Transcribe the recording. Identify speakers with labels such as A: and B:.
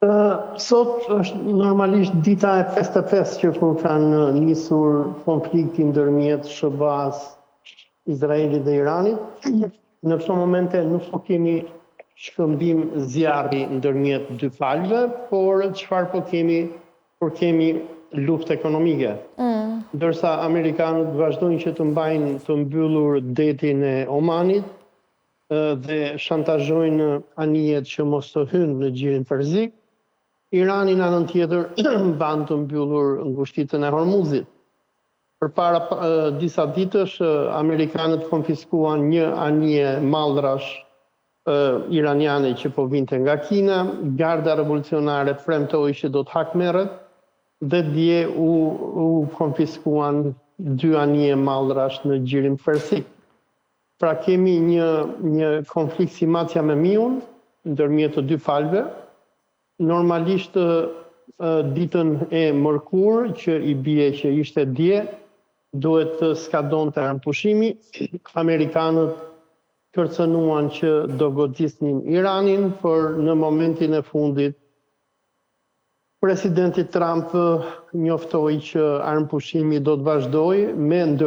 A: Sot është normalisht dita e 55 që kur kanë nisur konflikti ndërmjet SHBA-s, Izraelit dhe Iranit. Në këto momente nuk po kemi shkëmbim zjarri ndërmjet dy palëve, por çfarë po kemi? Por kemi luftë ekonomike. Ndërsa amerikanët vazhdojnë që të mbajnë të mbyllur detin e Omanit dhe shantazhojnë anijet që mos të hynë në Gjirin Perzik, Irani në anën tjetër mban të mbyllur ngushtitën e Hormuzit. Përpara disa ditësh amerikanët konfiskuan një anije mallrash iraniane që po vinte nga Kina, Garda Revolucionare premtoi që do të hakmerret dhe dje u konfiskuan dy anije mallrash në Gjirin Persik. Pra kemi një konflikt si macja me miun ndërmjet të dy palëve. Normalisht ditën e mërkur, që i bie që ishte dje, duhet të skadonte armëpushimi. Amerikanët kërcënuan që do godisnin Iranin, por në momentin e fundit presidenti Trump njoftoi që armëpushimi do të vazhdojë me ndër